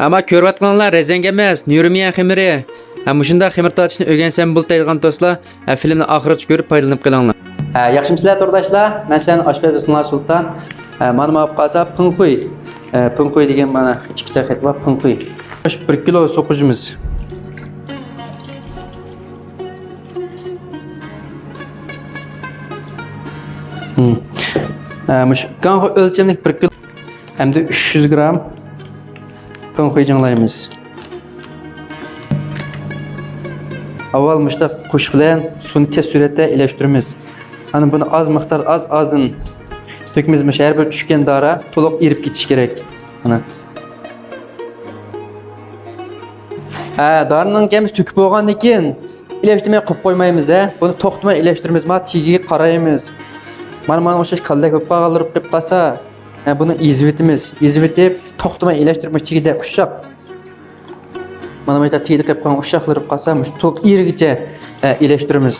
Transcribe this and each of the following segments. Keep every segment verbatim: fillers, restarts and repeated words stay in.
ئەمما كۆرۈۋاتقىنىڭلار رېزىنكە ئەمەس، نيۇرميەن خېمىرى. ھە، مۇشۇنداق خېمىر تارتىشنى ئۆگەنسەم بولدى دەيدىغان دوستلار، ھە، فىلىمنى ئاخىرىغىچە كۆرۈپ پايدىلىنىپ قېلىڭلار. ھە، ياخشىمۇسىلەر تورداشلار؟ مەن سىلەرنىڭ ئاشپەز ئۇسمانلار سۇلتان. ھە، مانا ماڭا قارىسا پىڭخۇي. ھە، پىڭخۇي دېگەن مانا ئىككىتە خەت بار، پىڭخۇي. مۇشۇ بىر كىلو سوقۇشىمىز. ھە، مۇشۇ گاڭخۇ ئۆلچەملىك بىر كىلو. ئەمدى ئۈچ يۈز گرام پىڭخۇي جىڭلايمىز. ئاۋۋال مۇشۇنداق قوشۇق بىلەن سۇنى تېز سۈرئەتتە ئىلەشتۈرىمىز. ئانا بۇنى ئاز مىقدار، ئاز-ئازدىن تۆكىمىز. مۇشۇ ھەر بىر چۈشكەن دارا تولۇق ئېرىپ كېتىشى كېرەك. مانا. ھە، دارىنىڭ كەمىسى تۆكۈپ بولغاندىن كېيىن، ئىلەشتۈرمەي قويۇپ قويمايمىز، ھە. بۇنى توختىماي ئىلەشتۈرىمىز، ما تېگىگە قارايمىز. مانا مانا ئوخشاش كاللەك بولۇپ قالغانلىرى قېلىپ قالسا، ھە، بۇنى ئېزىۋېتىمىز. ئېزىۋېتىپ، توختىماي ئىلەشتۈرمەي تېگىدە ئۇششاق. مانا مۇشۇنداق تېگىدە قېلىپ قالغان ئۇششاقلىرى قالسا، مۇشۇ تولۇق ئېرىگىچە، ھە، ئىلەشتۈرىمىز.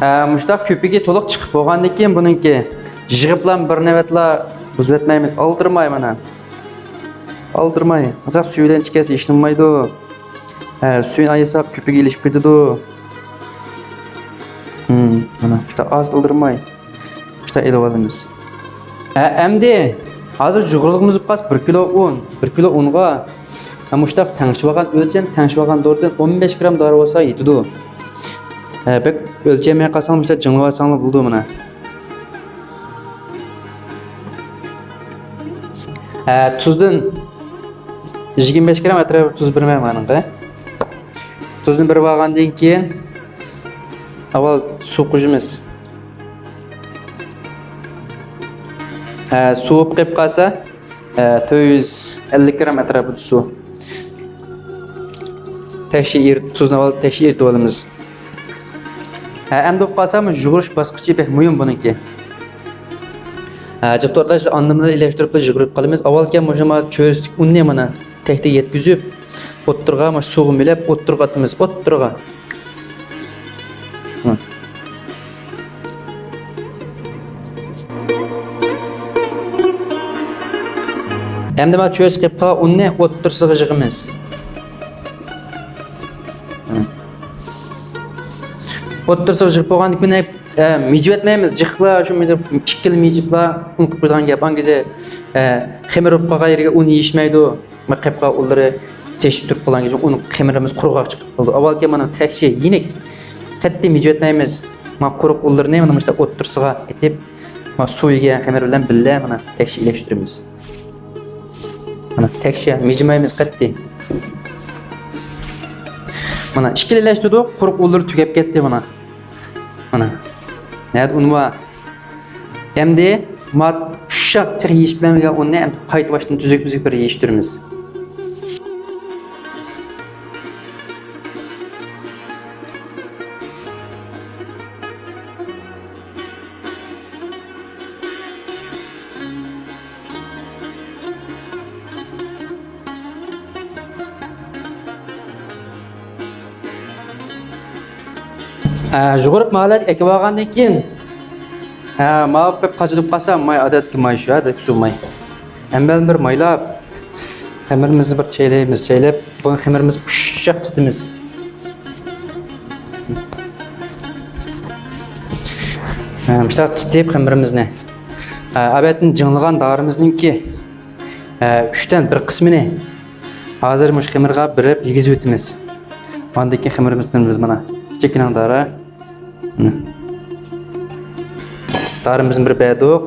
ھە، مۇشۇنداق كۆپۈكى تولۇق چىقىپ بولغاندىن كېيىن بۇنىڭكى يىغىپلا بىر نۆۋەتلا بۇزۇۋەتمەيمىز، ئالدىرىماي مانا. ئالدىرىماي. ئازراق سۈيى بىلەن ئىچكەنسە ھېچنېمە بولمايدۇ. ھە، سۈيىنى ئايرىساق كۆپۈكى ئېلىشىپ كېتىدۇ. ھىم، مانا، شۇنداق ئاز ئالدىرىماي. شۇنداق ئېلىۋالىمىز. ھە، ئەمدى ھازىر يۇغۇرلۇقىمىز بولۇپ قالسا بىر كىلو ئۇن. بىر كىلو ئۇنغا، ھە، مۇشۇنداق تەڭشىۋالغان ئۆلچەم، تەڭشىۋالغان دورىدىن ئون بەش گرام دورا بولسا يېتىدۇ. ھە، بەك ئۆلچەممەي قالساڭلار مۇشۇنداق جىڭلىۋالساڭلار بولىدۇ مانا. ھە، تۇزدىن يىگىرمە بەش گرام ئەتراپىدا تۇز بېرىمەن مانىڭغا. تۇزنى بېرىپ ئالغاندىن كېيىن، ئاۋۋال سۇ قۇيىمىز. ھە، سۇ بولۇپ قېلىپ قالسا، ھە، تۆت يۈز ئەللىك گرام ئەتراپىدا سۇ. تەكشى ئېرىت-، تۇزنى ئاۋۋال تەكشى ئېرىتىپ ئالىمىز. ھە، ئەمدى بولۇپ قالسا، مۇشۇ يۇغۇرۇش باسقۇچى بەك مۇھىم بۇنىڭكى. ھە، جىق تورداشلار، ئاندىن بۇنى ئىلەشتۈرۈپ يۇغۇرۇپ قالىمىز. ئاۋۋالكى مۇشۇ ما چۆرىسىدىكى ئۇننى مانا تەكتىگە يەتكۈزۈپ، ئوتتۇرىغا، مانا سۇغا مىلەپ، ئوتتۇرىغا ئاتىمىز، ئوتتۇرىغا. ھە. ئەمدى مانا چۆرىسى قېلىپ قالغان ئۇننى ئوتتۇرىسىغا يىغىمىز. ھە. ئوتتۇرىسىغا يىغىپ بولغاندىن كېيىن، ئە، مىجىۋەتمەيمىز، جىقلا شۇ مىجىپ، ئىككىلا مىجىپلا ئۇن قىلىپ قويىدىغان گەپ. ئاڭگىزى، ئە، خېمىر بولۇپ قالغان يېرىگە ئۇن يېيىشمەيدۇ. ما قېلىپ قالغان ئۇنلىرى تېشىپ تۇرۇپ قالغان كېچە ئۇن خېمىرىمىز قۇرغاق چىقىپ قالىدۇ. ئاۋۋالكى مانا تەكشى يېنىك، قەتئىي مىجىۋەتمەيمىز. ما قۇرۇق ئۇنلىرىنى مانا مۇشۇنداق ئوتتۇرىسىغا ئېتىپ، ما سۇ يېگەن خېمىر بىلەن بىللە مانا تەكشى ئىلەشتۈرىمىز. مانا تەكشى مىجىمايمىز قەتئىي. مانا ئىككىلا ئىلەشتۈردۇق، قۇرۇق ئۇنلىرى تۈگەپ كەتتى مانا. مانا. نەدە ئۇن بار؟ ئەمدى ما ئۇششاق تېخى يېيىش بىلەن بىللە ئۇننى ئەمدى قايتا باشتىن تۈزۈك-تۈزۈك بىر يېيىشتۈرىمىز. ھە، يۇغۇرۇپ ماي ئەكىۋالغاندىن كېيىن، ھە، ماۋۇ قېلىپ قاچىلىپ قالسا، ماي ئادەتتىكى ماي شۇ، ئادەتتىكى سۇ ماي. ھەممىنى بىر مايلاپ، خېمىرىمىزنى بىر چەيلەيمىز، چەيلەپ، بۇنى خېمىرىمىزنى ئۇششاق تۇتىمىز. ھە، مۇشۇنداق تۇتۇپ خېمىرىمىزنى. ھە، ئەۋەتتىن جىڭلىغان دارىمىزنىڭكى، ھە، ئۈچتىن بىر قىسمىنى ھازىر مۇشۇ خېمىرغا بېرىپ يېگۈزۈۋېتىمىز. ئاندىن كېيىن خېمىرىمىزنى بىز مانا چېكىنىڭ دارا. دارىمىزنى بىر بەردۇق.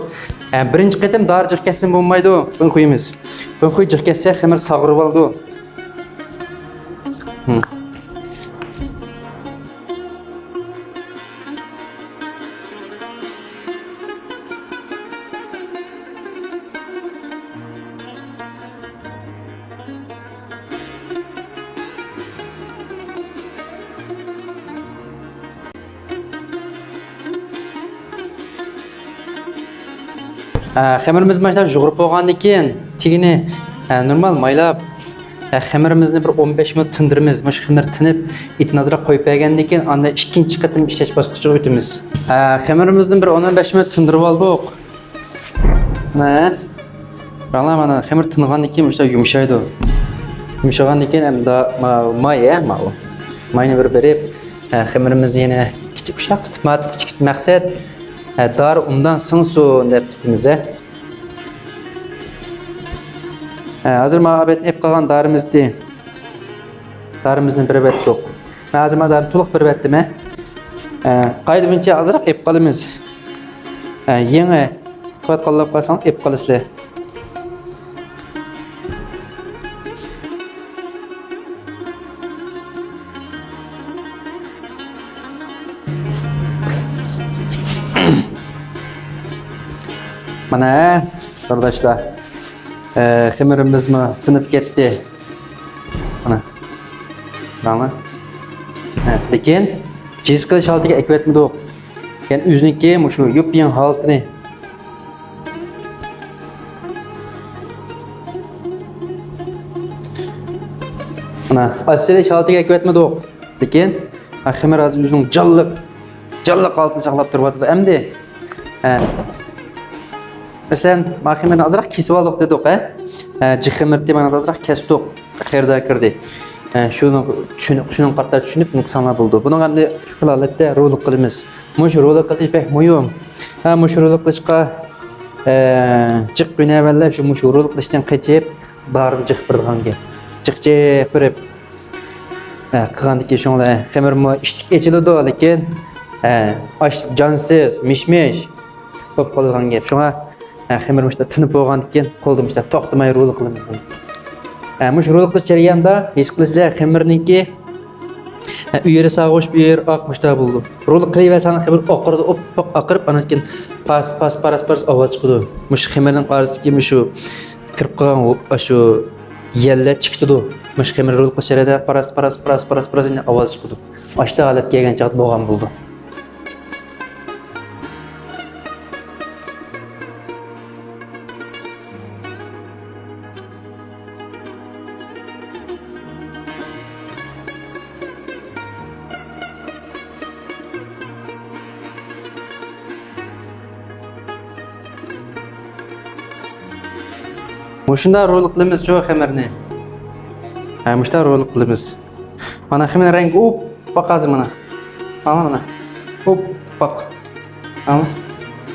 ھە، بىرىنچى قېتىم دارى جىق كەتسىمۇ بولمايدۇ. بۇنى قويىمىز. بۇنى قويۇپ جىق كەتسە خېمىر ساغرىۋالىدۇ. ئە، خېمىرىمىز مانا شۇنداق يۇغۇرۇپ بولغاندىن كېيىن، تېگىنى، ئە، نورمال مايلاپ، ئە، خېمىرىمىزنى بىر ئون بەش مىنۇت تىندۇرىمىز. مۇشۇ خېمىر تىنىپ، ئېتىنى ئازراق قويۇپ بەرگەندىن كېيىن، ئاندىن ئىككىنچى قېتىم ئىشلەش باسقۇچىغا ئۆتىمىز. ئە، خېمىرىمىزنى بىر ئون بەش مىنۇت تىندۇرۇپ ئالدۇق. مانا. قاراڭلار، مانا خېمىر تىنغاندىن كېيىن مۇشۇنداق يۇمشايدۇ. يۇمشىغاندىن كېيىن ئەمدى ما-، ماي، ھە، ماۋۇ. ماينى بىر بېرىپ، ھە، خېمىرىمىزنى يەنە كىچىك ئۇششاق تۇتۇپ، ما تۇتۇش مەقسەت، ھە، دارى ئوبدان سىڭسۇن دەپ تۇتىمىز، ھە. ھە، ھازىر ما ئابەتنى ئېلىپ قالغان دارىمىزنى، دارىمىزنى بېرىۋەتتۇق. مەن ھازىر ما دارىنى تولۇق بېرىۋەتتىم، ھە. ھە، قائىدە بويىچە ئازراق ئېلىپ قالىمىز. ھە، يېڭى قىلىۋاتقانلار قالساڭ ئېلىپ قالىسىلەر. مانا، قېرىنداشلار، ئە، خېمىرىمىزمۇ تىنىپ كەتتى. مانا، مانا. ھە، لېكىن جىز قىلىش ھالىتىگە ئەكىۋەتمىدۇق. يەنى ئۆزىنىڭكى مۇشۇ يۇپيېڭى ھالىتىنى. مانا، ئاچ سېلىش ھالىتىگە ئەكىۋەتمىدۇق. لېكىن، ھە، خېمىر ھازىر ئۆزىنىڭ جانلىق، جانلىق ھالىتىنى ساقلاپ تۇرۇۋاتىدۇ. ئەمدى، ھە، مەسىلەن، ما خېمىرنى ئازراق كېسىۋالدۇق دېدۇق، ھە؟ ھە، جىق خېمىر دېمەي، مانا ئازراق كەستۇق. خېرىدار كىردى. ھە، شۇنىڭ چۈشىنىپ، شۇنىڭغا قارىتا چۈشىنىپ نېمە قىلساڭلار بولىدۇ. بۇنىڭغا ئەمدى شۇ خىل ھالەتتە رولۇق قىلىمىز. مۇشۇ رولۇق قىلىش بەك مۇھىم. ھە، مۇشۇ رولۇق قىلىشقا، ھە، جىق ھۈنەرۋەنلەر شۇ، مۇشۇ رولۇق قىلىشتىن قېچىپ، دارىنى جىق بېرىدىغان گەپ. جىق، جىق بېرىپ، ھە، قىلغاندىن كېيىن شۇڭلار خېمىرمۇ ئىشتىك ئېچىلىدۇ، لېكىن، ھە، ئاش جانسىز، مىش-مىش بولۇپ قالىدىغان گەپ. شۇڭا، ھە، خېمىر مۇشۇنداق تىنىپ بولغاندىن كېيىن قولدا مۇشۇنداق توختىماي رولۇق قىلىمىز. ھە، مۇشۇ رولۇق قىلىش جەريانىدا ھېس قىلىسىلەر خېمىرنىڭكى، ھە، ئۇ يېرى سارغۇچ، بۇ يېرى ئاق مۇشۇنداق بولىدۇ. رولۇق قىلىۋەرسەڭ خېمىر ئاقىرىدۇ، ئوپپاق ئاقىرىپ، ئاندىن كېيىن پاس، پاس، پاراس، پاراس ئاۋاز چىقىدۇ. مۇشۇ خېمىرنىڭ ئارىسىدىكى مۇشۇ كىرىپ قالغان ئاشۇ يەللەر چىقىتىدۇ. مۇشۇ خېمىر رولۇق قىلىش جەريانىدا پاراس، پاراس، پاراس، پاراس، پاراس ئاۋاز چىقىدۇ. ئاشتا ھالەتكە كەلگەن چاغدا بولغان بولىدۇ. مۇشۇنداق رولۇق قىلىمىز شۇ خېمىرنى. ھە، مۇشۇنداق رولۇق قىلىمىز. مانا خېمىر رەڭگى ئوپپاق ھازىر مانا. مانا، مانا. ئوپپاق. مانا.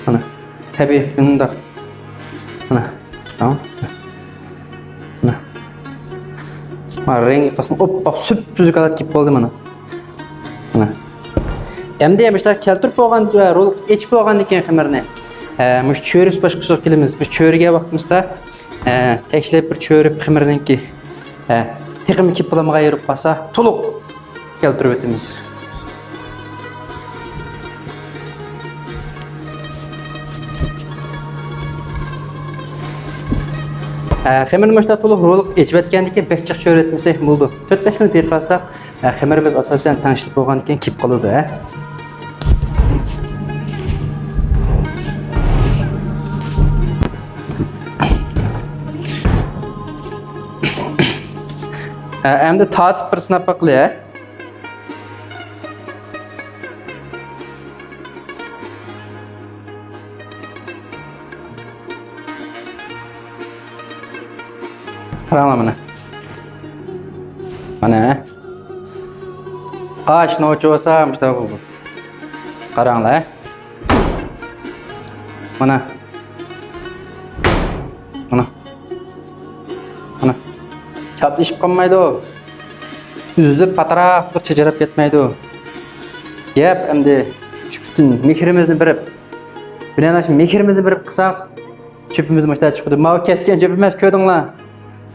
مانا. تەبىئىي مۇنداق. مانا. مانا. مانا. مانا رەڭگى قاسما ئوپپاق سۈپسۈزۈك ھالەتكە كېلىپ قالدى مانا. مانا. ئەمدى مۇشۇنداق كەلتۈرۈپ بولغان ۋە رول ئېچىپ بولغاندىن كېيىن خېمىرنى، ھە، مۇشۇ چۆرە باشقۇسىغا كېلىمىز. مۇشۇ چۆرىگە ۋاقتىمىزدا ھە، تەكشىلەپ بىر چۆرە خېمىرنىڭكى، ھە، تېخىمۇ كېپىلىمىغا يېرىپ قالسا، تولۇق كەلتۈرۈپ ئۆتىمىز. ھە، خېمىرنى مۇشۇنداق تولۇق رولۇق ئېچىۋەتكەندىن كېيىن بەك جىق چۆرە ئەتمىسەك بولىدۇ. تۆت بەش دانە پېقىرالساق، ھە، خېمىرىمىز ئاساسەن تەڭشىلىپ بولغاندىن كېيىن كېلىپ قالىدۇ، ھە. ھە، ئەمدى تارتىپ بىر سىناپ باقىلى، ھە. قاراڭلار مانا. مانا. ئاش نوچى بولسا مۇشۇنداق بولىدۇ. قاراڭلار. مانا. مانا. مانا. چاپلىشىپ قالمايدۇ. ئۈزۈلۈپ پاتراقلىق چىرىپ كەتمەيدۇ. يەپ ئەمدى شۇ پۈتۈن مېھرىمىزنى بېرىپ، بىلەن مېھرىمىزنى بېرىپ قىلساق، چۆپىمىز مۇشۇنداق چىقىدۇ. ماۋۇ كەسكەن چۆپ ئەمەس، كۆردۈڭلار.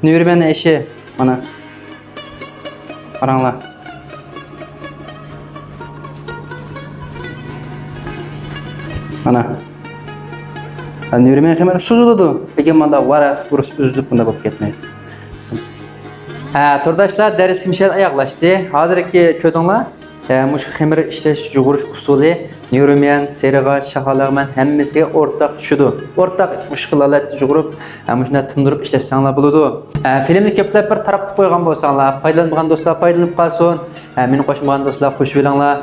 نېرىمەن ئىشى. مانا. قاراڭلار. مانا. ھە، نېرىمەن خېمىر سوزۇلىدۇ. لېكىن ماندا ۋاراس، بۇرۇس ئۈزۈلۈپ بۇنداق بولۇپ كەتمەيدۇ. ھە، تورداشلار، دەرسىمىز ئاياغلاشتى. ھازىرقى كۆردۈڭلار. ھە، مۇشۇ خېمىر ئىشلەش، يۇغۇرۇش ئۇسۇلى نېرىمەن، سېرىغاچ، شاخالىغىمەن ھەممىسىگە ئورتاق چۈشىدۇ. ئورتاق مۇشۇ خىل ھالەتتە يۇغۇرۇپ، ھە، مۇشۇنداق تىندۇرۇپ ئىشلەتسەڭلار بولىدۇ. ھە، فىلىمنى كۆپلەپ بىر تارقىتىپ قويغان بولساڭلار، پايدىلانمىغان دوستلار پايدىلىنىپ قالسۇن. ھە، مېنى قوشمىغان دوستلار قوشۇۋېلىڭلار.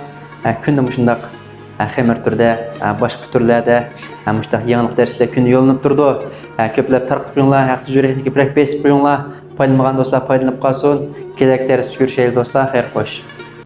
ھە، كۈندە مۇشۇنداق خېمىر تۈردە، باشقا تۈرلەردە مۇشۇنداق يېڭىلىق دەرسلەر كۈندە يوللىنىپ تۇرىدۇ. كۆپلەپ تارقىتىپ قويۇڭلار، ھەقسىز يۈرەكنى كۆپرەك بېسىپ قويۇڭلار. پايدىلانمىغان دوستلار پايدىلىنىپ قالسۇن. كېلەك دەرستە كۆرۈشەيلى دوستلار، خەير خوش.